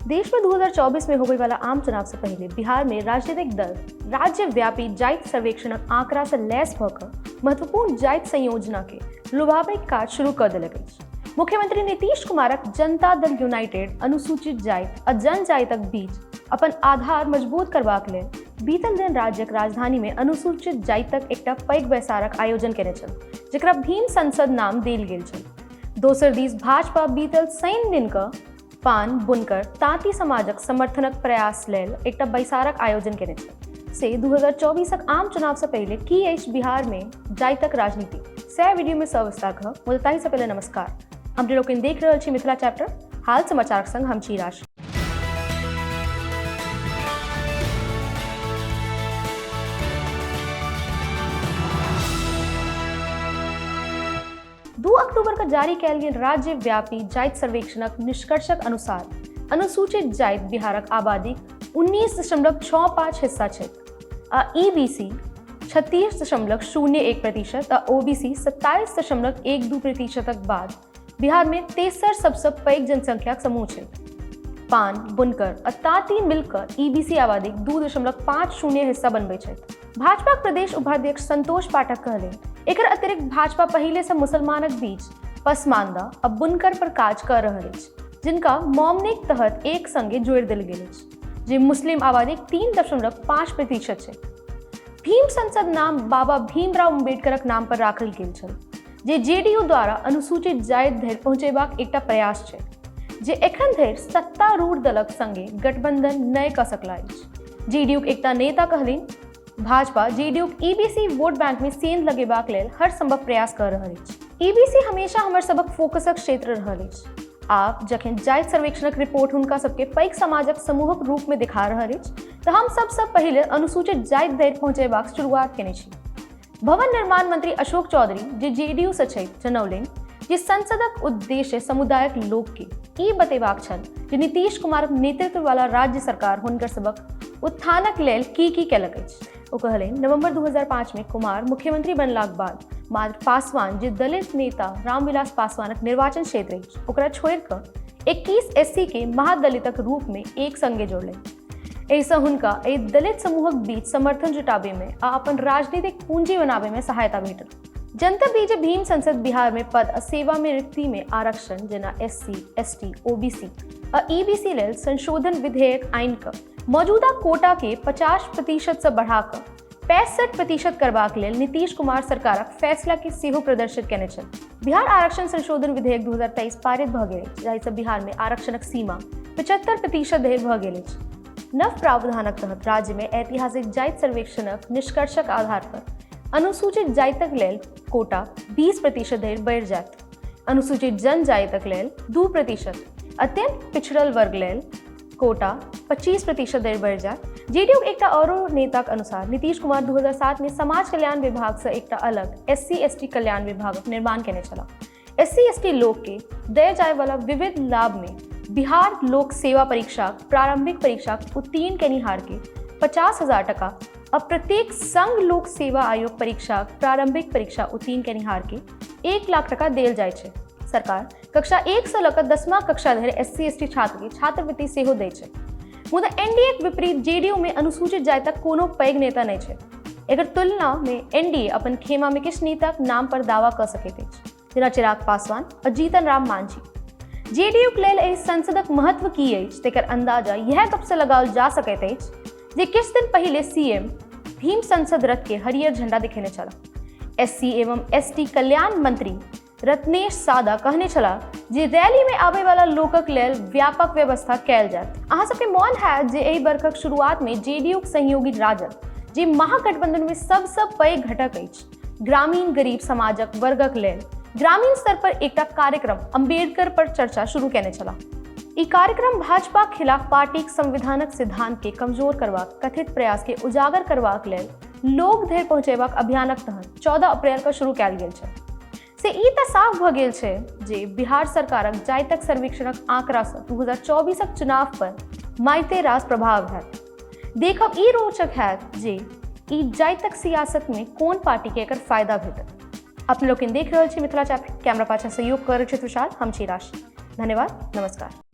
देश में 2024 में होबय वाला आम चुनाव से पहिले बिहार में राजनीतिक दल राज्यव्यापी जाति सर्वेक्षणक आंकड़ा से लैस भऽ कऽ महत्वपूर्ण जाति संयोजना के लुभाबैक काज शुरू कऽ देलक अछि। मुख्यमंत्री नीतीश कुमारक जनता दल यूनाइटेड अनुसूचित जाति आ जनजातिक बीच अपन आधार मजबूत करबाक लेल बीतल दिन राज्यक राजधानी में अनुसूचित जातिक एकटा पैघ बैसारक आयोजन केने छल, जकरा भीम संसद नाम देल गेल छल। दोसर दिस भाजपा बीतल शनि दिन कऽ पान बुनकर ताँती समाजक समर्थनक प्रयास लेल एकटा बैसारक आयोजन केने छल। से 2024क आम चुनावसँ पहिले की अछि बिहारमे जातिक राजनीति, सएह वीडियोमे सविस्तार कहब, मुदा ताहिसँ पहिले नमस्कार। हम लोकनि देख रहल छी मिथिला चैप्टर हाल समाचारक संग हम छी राशि। 2 अक्टूबर के जारी कयल गेल राज्यव्यापी जाति सर्वेक्षणक निष्कर्षक अनुसार अनुसूचित जाति बिहारक आबादीक 19.65 हिस्सा छथि आ ईबीसी 36.01% आ ओबीसी 27.12% बाद बिहारमे तेसर सबसँ पैघ जनसंख्याक समूह छै। पान, बुनकर आ ताँती मिलकऽ ईबीसी आबादीक 2.50 हिस्सा बनबै छथि। भाजपाक प्रदेश उपाध्यक्ष संतोष पाठक कहलनि, एकर अतिरिक्त भाजपा पहिलेसँ मुसलमानक बीच पसमानदा आ बुनकर पर काज कऽ रहल अछि, जिनका मॉमनेक तहत एक संगे जोड़ि देल गेल अछि, जे मुस्लिम आबादीक 3.5% छै। भीम संसद नाम बाबा भीमराव अम्बेडकरक नाम पर राखल गेल छल, जे जेडीयू द्वारा अनुसूचित जाति धरि पहुँचेबाक एकटा प्रयास छै, जे एखन धरि सत्तारूढ़ दलक संगे गठबंधन नहि कऽ सकला अछि। जेडीयूक एकटा नेता कहलनि, भाजपा जेडीयूक ईबीसी वोट बैंकमे सेंध लगेबाक लेल हर संभव प्रयास कऽ रहल अछि। ईबीसी हमेशा हमर सभक फोकसक क्षेत्र रहल अछि। आब जखन जाति सर्वेक्षणक रिपोर्ट हुनका सबके पैघ समाजक समूहक रूपमे देखा रहल अछि, तऽ हम सबसँ पहिले अनुसूचित जाति धरि पहुँचेबाक शुरुआत केने छी। भवन निर्माण मंत्री अशोक चौधरी, जे जेडीयू सँ छथि, जनौलनि जे संसदक उद्देश्य समुदायक लोकके ई बतेबाक छल जे नीतीश कुमारक नेतृत्व वाला राज्य सरकार हुनकर सभक उत्थानक लेल की की केलक अछि। ओ कहलनि, नवंबर 2005 मे कुमार मुख्यमंत्री बनलाक बाद मात्र पासवान, जे दलित नेता रामविलास पासवानक निर्वाचन क्षेत्र अछि, ओकरा छोड़ि कऽ 21 एससी के महादलितक रूप मे एक संगे जोड़लनि। एहिसँ हुनका एहि दलित समूहक बीच समर्थन जुटाबैमे आ अपन राजनीतिक पूंजी बनाबैमे सहायता भेटल। जनतब दी जे भीम संसद बिहारमे पद आ सेवामे रिक्तिमे आरक्षण जेना एससी, एसटी, ओबीसी आ ईबीसी लेल संशोधन विधेयक आनि कऽ मौजूदा कोटाके 50% बढ़ा कऽ 65% करबाक लेल नीतीश कुमार सरकारक फैसलाके सेहो प्रदर्शित केने छल। बिहार आरक्षण संशोधन विधेयक 2023 पारित भऽ गेल अछि, जाहिसँ बिहारमे आरक्षणक सीमा 75% धरि भऽ गेल अछि। नव प्रावधानक तहत राज्यमे ऐतिहासिक जाति सर्वेक्षणक निष्कर्षक आधार पर अनुसूचित जातिक लेल कोटा 20% धरि बढ़ि जायत। अनुसूचित जनजातिक लेल 2%, अत्यंत पिछड़ल वर्ग लेल कोटा 25% धरि बढ़ि जायत। जेडीयूक एकटा औरो नेताक अनुसार नीतीश कुमार 2007 मे समाज कल्याण विभागसँ एकटा अलग एससी एसटी कल्याण विभागक निर्माण केने छलाह। एससी एसटी लोकके देल जायवला विविध लाभमे बिहार लोक सेवा परीक्षाक प्रारंभिक परीक्षाक उत्तीर्ण केनिहारके 50,000 टका आ प्रत्येक संघ लोक सेवा आयोग परीक्षाक प्रारंभिक परीक्षा उत्तीर्ण केनिहारके 1 लाख टका देल जाइ छै। सरकार कक्षा 1 सँ लऽ कऽ 10मा कक्षा धरि एस सी एस टी छात्रके छात्रवृत्ति सेहो दै छै। मुदा एनडीएक विपरीत जेडीयू मे अनुसूचित जातिक कोनो पैघ नेता नहि छै। एकर तुलना मे एनडीए अपन खेमा मे किछु नेताक नाम पर दावा कऽ सकैत अछि, जेना चिराग पासवान आ जीतन राम मांझी। जेडीयूक लेल एहि संसदक महत्व की अछि, तेकर अंदाजा इएह गपसँ लगाओल जा सकैत अछि जे किछु दिन पहिले सीएम भीम संसद रथ के हरियर झंडा देखेने छलाह। एससी एवं एसटी कल्याण मंत्री रत्नेश सादा कहने छलाह जे रैली में आबय वाला लोकक लेल व्यापक व्यवस्था कयल जायत। अहाँ सबके मोन हैत जे एहि बरखक शुरुआत में जेडीयूक सहयोगी राजद, जे महागठबंधन में सबसँ पैघ घटक अछि, ग्रामीण गरीब समाजक वर्गक लेल ग्रामीण स्तर पर एकटा कार्यक्रम अंबेडकर पर चर्चा शुरू केने छलाह। ई कार्यक्रम भाजपा खिलाफ पार्टीक संविधानक सिद्धांत के कमजोर करबाक कथित प्रयास के उजागर करबाक लेल लोक धरि पहुँचेबाक अभियानक तहत 14 अप्रैल के शुरू कयल गेल छल। से ई तऽ साफ भऽ गेल छै जे बिहार सरकारक जातिक सर्वेक्षणक आंकड़ासँ 2024क चुनाव पर मारिते रास प्रभाव हैत। देखब ई रोचक हैत जे ई जातिक सियासतमे कोन पार्टीके एकर फायदा भेटत। अपने लोकनि देख रहल छी मिथिला चैप्टर, कैमरा पाछा सहयोग करै छथि विशाल, हम छी राशि। धन्यवाद, नमस्कार।